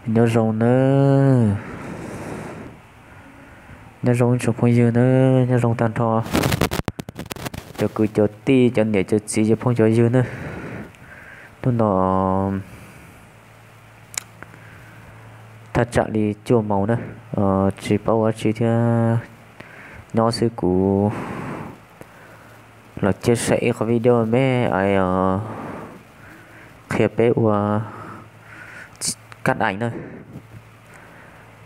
Nyob zoo nawb, nyob zoo ib tsoom phooj ywg nawb, nyob zoo tag nrho cov kwv cov tij, cov niam cov txiv, cov phooj cov ywg nawb. Hnub no thaj tsam li cuaj moos na, tsis paub ua dab tsi thiab, nyob xwb kuv los cia saib ib qhov video me qhia peb ua kab aim na.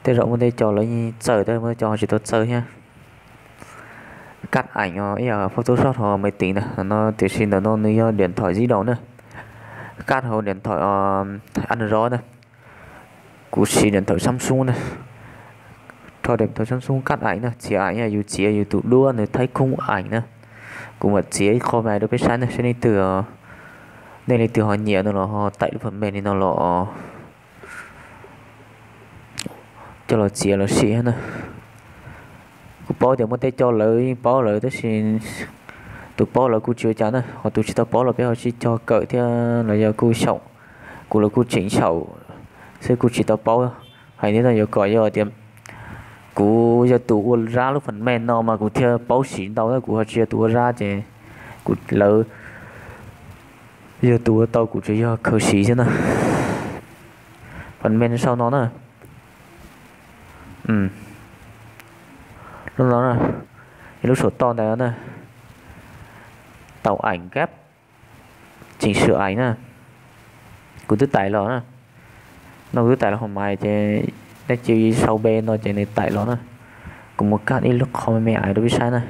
Tej zaum muaj tej co lawv yeej txawj, tej muaj tej co ho tsis tau txawj thiab. Kab aim ib yam Photoshop hauv maiv tiv na no, tiam sis ntawm no nws yog điện thoại di động na, kab hauv điện thoại Android na. Kuv siv điện thoại Samsung na, rho điện thoại Samsung kab aim na, txiav aim, yus txiav yus tus duab nws thaib khoob aim na. Kuv mam txiav ib qho me rau peb saib na, saib leej twg, nej leej twg ho nyiam no los ho tải lub phần mềm li no los coj los txiav los sim na. Kuv paub tias muaj tej co lawv yeej paub lawm tab sis tus paub lawv kuj tsis ua cas na, ho tus tsis tau paub los peb ho sib cog kawm thiab los yog kuj xyaum, kuv los kuj tseem xyaum xwb, kuj tsis tau paub. Hais li no yuav kom yog tias kuv yog tus ua rab lub phần mềm no mas kuv thiaj paub siv ntau na, kuv ho tsis yog tus ua rab ces kuv, lawv yog tus ua tau, kuv tsuas yog khaws siv xwb na. Phần mềm sau no na. Lub no na, lub saum toj ntawd na, tạo ảnh ghép, chỉnh sửa ảnh na. Kuv twb tải los na, no kuv twb tải los hauv maiv ces dab tsi sau B no ces nws tải los na. Kuv mus kab ib lub qho me me aim rau peb saib na.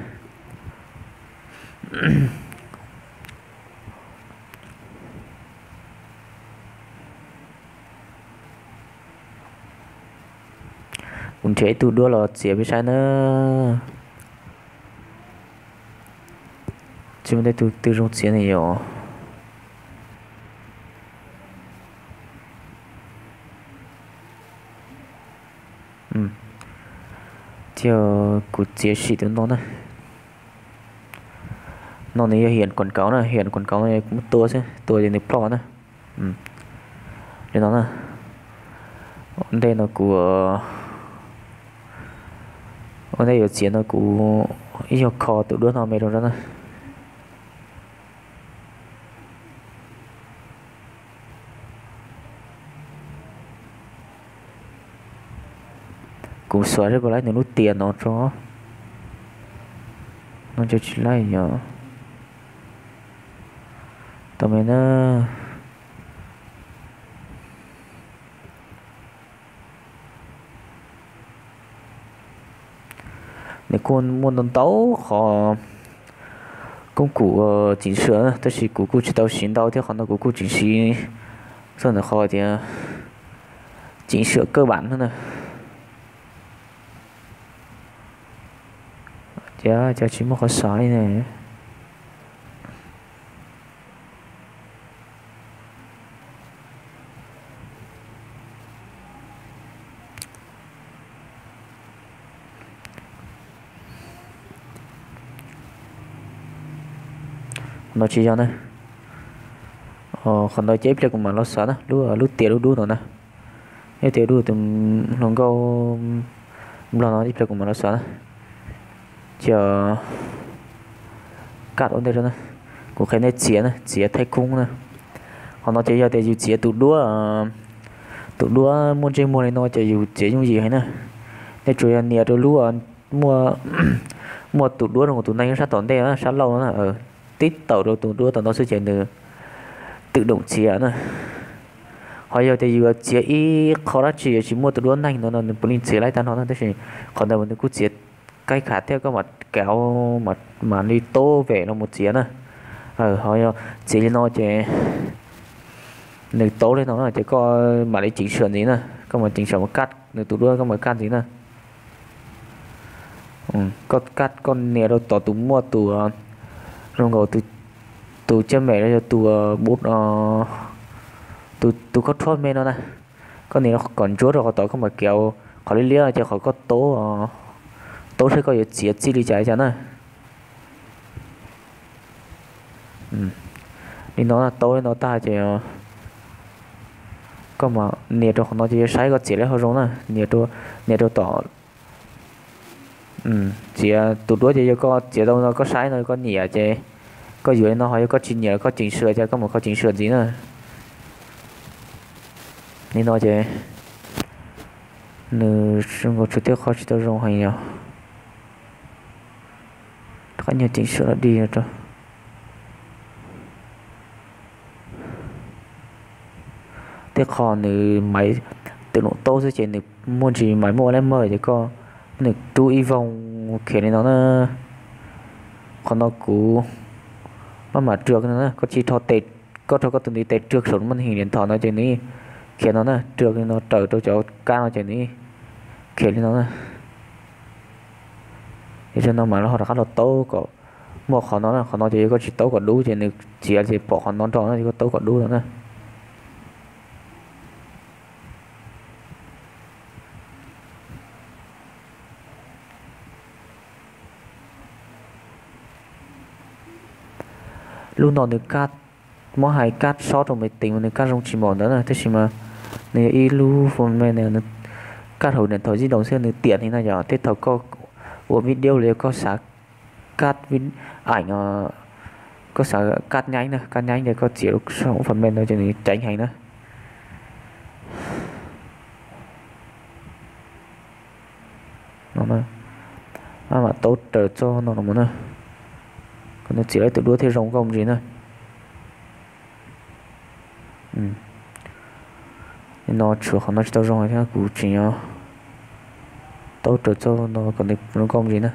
Kuv nrhiav ib tug duab los txiav peb saib na. Tsis muaj tej tug twg zoo txiav ne yom. Thiab kuv txiav sim tus no na. No nws yog hiện quảng cáo na, hiện quảng cáo no kuv muab tua xwb, tua ces nws ploj na. Li no na. Ua ntej no kuv, ua ntej yuav txiav no kuv ib nyuag kho tus duab no me rau na. Kuv xuas zeb puas laib nws lub tias no tso. No cov tsis laij yom. Tau me na. Nws kuj muaj ntau ntau qhov công cụ chỉnh sửa na, tab sis kuv kuj tsis tau siv ntau thiab, qhov no kuv kuj tseem siv txog ntawm qhov tias chỉnh sửa cơ bản xwb na. Ces cov tsis muaj qhov xav li ne. Qhov no tsis yog na. Qhov no ces ib pliag kuv mam los xav na, lub, lub tias lub dub no na. Ib tias dub tus hluas nkauj Nplog no ib pliag kuv mam los xav na. Ces kaj ua ntej rau na, kuv qhia nej txiav na, txiav thaib khoob na. Qhov no ces yog tias yus txiav tus duab, tus duab muaj ntsej muag li no ces yus txiav yooj yim heev na. Nej tsuas yog nias rau lub, muaj, muaj tus duab rau tus neeg sab tom ntej sab laug no na, tib taum rau tus duab tom no xwb ces nws tự động txiav na. Ho yog tias yus txiav ib qho dab tsi yuav tsis muaj tus duab neeg no no nws puav leej txiav laib tag nrho na, tab sis qhov ntawd mas nws kuj txiav kaib khav thiab, koj mam kauv, mam li tau vem los mus txiav na. Ho yog txiav li no ces nws tau li no na ces koj mam li chỉnh sửa ntxiv na, koj mam chỉnh sửa mus kaj nws tus duab, koj mam kaj ntxiv na. Koj kaj koj nias rau tom tus muaj tus, zoo nkaus tus chaj mem los yog tus, tus khaub rhuab me no na. Koj nias kom ntsuab rau qhov tod, koj mam kauv qhov liab liab ces qhov koj tau, tau saib koj yuav txiav txij li cas li cas na. Li no tau li no tag ces Koj mam nias rau qhov no ces yuav saib koj txiav li ho zoo na. Nias rau tom, txiav tus duab ces yog koj txiav tau no koj saib no koj nyiam ces koj yuav li no, ho yog koj tsis nyiam koj ceev xwm ces koj mam kho ceev xwm ntxiv na. Li no ces nws zoo nkaus tshuav tej qho tsis tau zoo heev yog rov qab nyuag ceev xwm los dig rau. Tej qho nws maiv, tus num taub xwb ces nws muaj ntsis maiv muaj ua lej mawj ces koj, nws rub ib voog khiav li no na. Qhov no kuv maj mam rua no na, koj tsis rho tes, koj rho koj tus ntiv tes rua saum maj heev li ntho no ces nws khiav no na, rua li no raws rau cov kab no ces nws khiav li no na. Ces no mam ho rov qab los taub kom muaj qhov no na, qhov no ces yog koj tsis taub kom dub ces nws txiav ces pom qhov no nrog no ces koj taub kom dub no na. Lub no nws kaj, muab hais kaj sob rau me teev mas nws kaj zoo tsis npaum ntawd na, tab sis mas nws yog ib lub fo me nws kaj hauv niam thaum zib doos xwb nws tiam li no yog tej thaum koj ua video los yog koj xav kaj aim, koj xav kaj nyaib na, kaj nyaib ces koj txiav lub fo me no ces nws ceev heev na. No, maj mam taub raws txoj no los na, kom nws txiav lawv tus duab thiaj zoo nkauj ntsis na. No tshuav qhov no tsis tau zoo thiab kuv tseem yuav taub raws txoj no kom nws zoo nkauj ntsis na.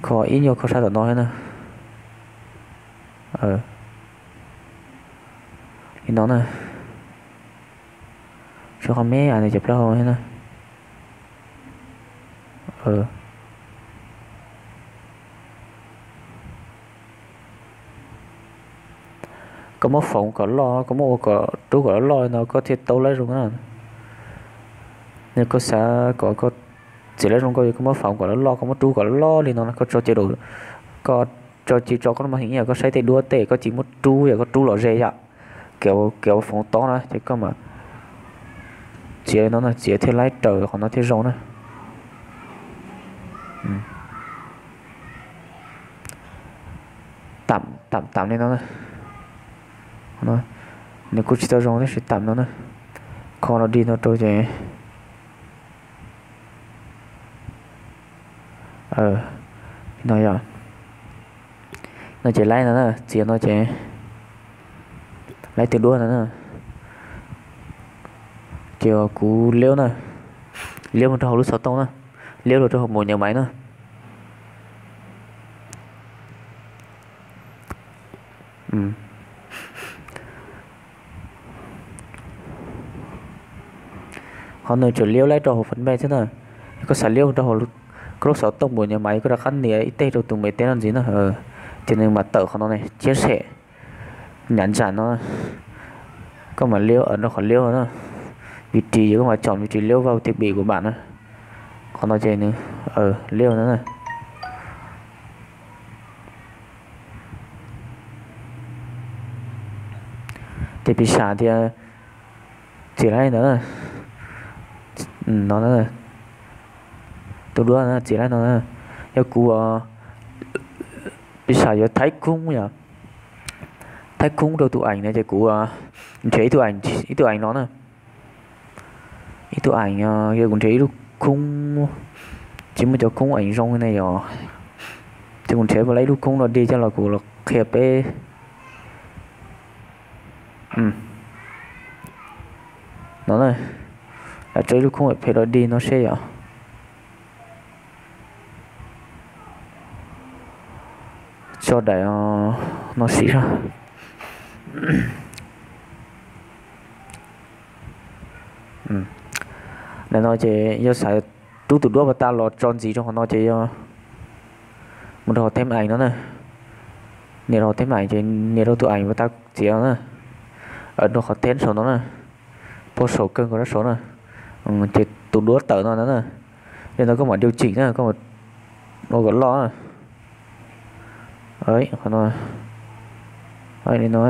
Kho ib nyuag kho sab tom no thiab na. Li no na. Tshuav qhov me a nws cov plaub hau thiab na. Koj muab foom kom loj, koj muab ua kom rub kom loj loj no koj thiaj taub lawv zoo na. Yog koj xav kom koj txiav lawv zoo nkauj yog koj muab foom kom loj loj, koj muab rub kom loj loj li no, koj tso cia, koj tso cia tso koj lub maj heev yom, koj saib tej duab tej koj cia muab rub yom, koj rub los ze yom, kev ua foom tob na ces koj mam txiav li no na, txiav thiaj laib raws qhov no thiaj zoo na. Tam tam li no na. Nws kuj tsis tau zoo tab sis tam no na. Kho los dig no rau ces no yog, no ces laib no na, txiav no ces laib tus duab no na. Ces kuv liab na, liab mus rau hauv lub xov tooj na, liab los rau hauv mus nyuam maiv na. Qhov nws tseem liab laib rau hauv phần mềm xwb na. Koj xav liab rau hauv koj lub xov tooj mus nyuam maiv koj rov qab nias ib teg rau tus maiv teb no ntxiv na, ces nws mam tawm qhov no ne, chia sẻ, nhắn nhắn no. Koj mam liab rau qhov liab na, vị trí yog koj mam chọn vị trí liab vào thiết bị của bạn na. Qhov no ces nws liab no na. Ces piv xam tias txiav laib ntawd no, tus duab txiav laib no, yog kuv piv xam yuav thaib khoob yom, thaib khoob rau tus ảnh no ces kuv nrhiav ib tug ảnh, ib tug ảnh no na, ib tug ảnh, yog kuv nrhiav ib lub khoob, tsis muaj cov khoob ảnh zoo ne yom, ces kuv nrhiav puas laib ib lub khoob no dig coj los kuv los qhia peb. No na, lam tso ib lub khoob phem los dig no seb yom. Tso daim no sim. Daim no ces yog xav rub tus duab pas tas los tso ntxiv rau qhov no ces yog mus rau hauv thêm ảnh no na. Nias rau hauv thêm ảnh ces nias rau tus ảnh pas tas txiav no na. Rau qhov thêm saum no na, pog saum kawg nkaus rau saum na, ces tus duab tawm no ntag na. Li no koj mam điều chỉnh na, koj mam ua kom loj na. Qhov no, li no,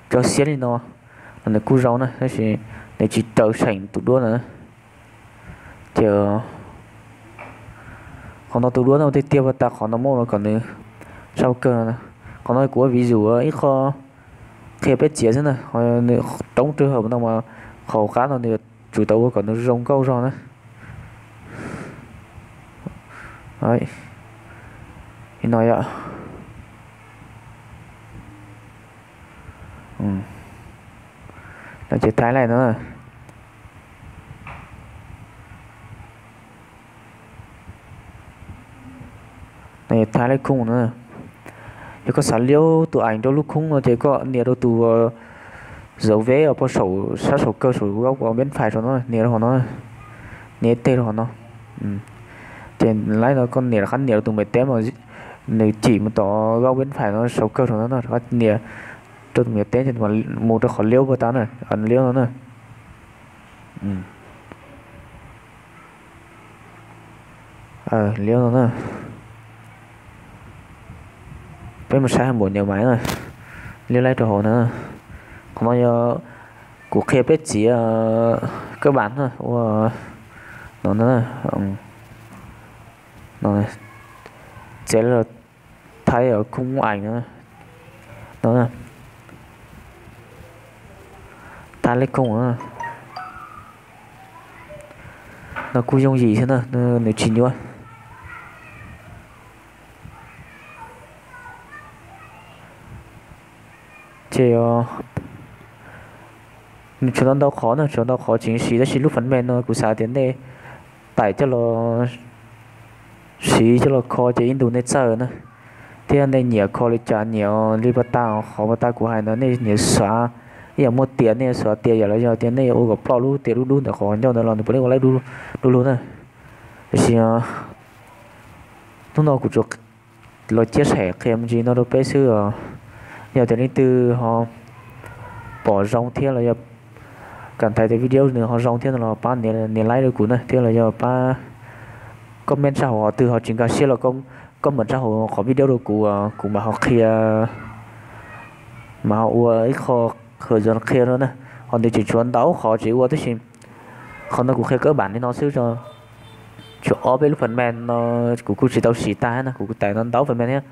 tso xiab li no, no nws kuj zoo na, tab sis nws tsis raws seem tus duab ntawd. Ces qhov no tus duab no tiag tiag pas tas qhov no muaj los kom nws sab kawg no. Qhov no kuv ua vis zus ib qho qhia peb txiav xwb na, nws roob rau hauv no mas qhov qab no nws yuav tsum tau ua kom nws zoo nkauj zog na. Li no yom. No ces thaij li no, no ces thaij li khooj na. Yog koj xav liab tus aim rau lub khooj no ces koj nias rau tus zauv veb uas pog saum sab saum kawg saum zaub uas npeb fais saum no, nias rau hauv no, nias ib teg rau hauv no. Ces laib no koj nias rov qab nias rau tus me teb mas nws cim mus tom zaub npeb fais no saum kawg saum no na, rov qab nias rau tus me teb ces mus rau qhov liab pas tas na, liab no na. Liab no na. Peb mus saib hais npaum nyav maiv na, liab laib rau hauv na. Qhov no yog kuv qhia peb txiav kab npas na, ua no na, txiav los thaij khooj aim no, no, thaij li khooj. No kuj yooj yim thiab na, nws tsis nyuaj. Ces nws tshuav ntau ntau qhov na, tshuav ntau qhov tseem siv, tab sis lub phần mềm no kuv xav tias nej tải coj los siv coj los kho ces ib ntus nej txawj na. Thiab nej nyiam kho li cas, nyiam li pas tas, qhov pas tas kuv hais no nej nyiam xav ib yam muaj tias nej xav tias yam los yog tias nej ua kom ploj lub tias dub dub ntawm qhov ncauj ntawd los nws puav leej ua laib du lug na. Tiam sis hnub no kuv tsuas los chia sẻ qhia me ntsis no rau peb xwb os. Yog tias leej twg ho pom zoo thiab los yog cảm thấy tias video nws ho zoo thiab no los pab nias like rau kuv na, thiab los yog pab comment tsa hauv, qhov twg ho tsis nkag siab los comment tsa hauv qhov video rau kuv, kuv mam ho qhia, mam ho ua ib qho hướng dẫn qhia no na. Ho nws tseem tshuav ntau qhov tsis ua tab sis qhov no kuv qhia cơ bản li no xwb. Tshuav ob peb lub phần mềm no kuv kuj tsis tau siv tag na, kuv kuj tải no ntau phần mềm thiab.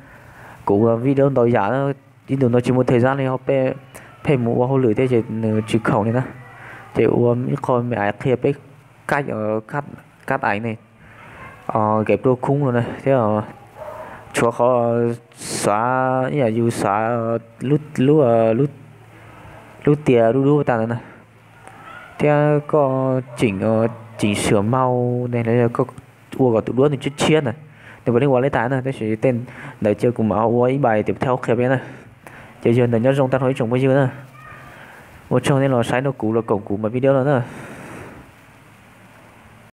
Kuv ua video ntau yam, ib ntus no tsis muaj thời gian li ho pheej mus ua hauj lwm thiab ces nws tsis khoom li na. Ces ua ib qho me ais qhia peb cách, cách ảnh này, kẻ pro khung no na, thiab tshuav qhov xóa, ib yam yus xóa lub, lub tias dub dub tag ntawd na, thiab koj chỉnh, chỉnh sửa màu ne, koj ua kom tus duab nws tshiab tshiab ntawd, nws puav leej ua laib tas na, tab sis tej ntawd ces kuv mam ua ib bài tiếp theo qhia peb na. Ces yog ntawd nyob zoo tag nrho ib tsoom phooj ywg na. Ua tsaug nej los saib nrog kuv los koom kuv mas video no na.